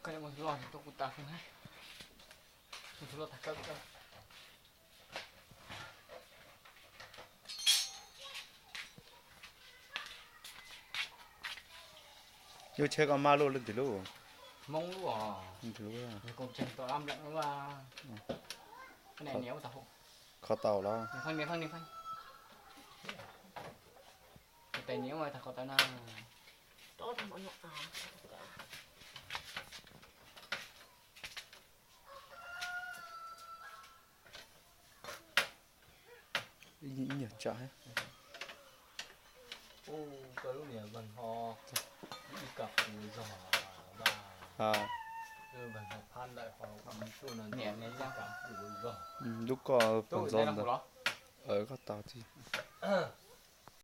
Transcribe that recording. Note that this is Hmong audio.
Koj mus loj tuaj kuv tas xwb na. Mus loj tas kawg kawg. Yus tsheb koj maj luaj leej twg lub? Hmoob lub os. Nws koom tseeg tau lab npleem lub. Koj niam ua tau hauv. Kho tau los? Niam, niam, niam. Tes niam ua tag kho tau na. Ib nyuag tsam. Ua koj lub niam Vaj Hmo, ib kab kuv zog, Vaj Hmo phab ntawm ho kuv tuaj no, niam ib kab kuv zog. Lub koj pog ntxov ntawd. Koj tau tsis?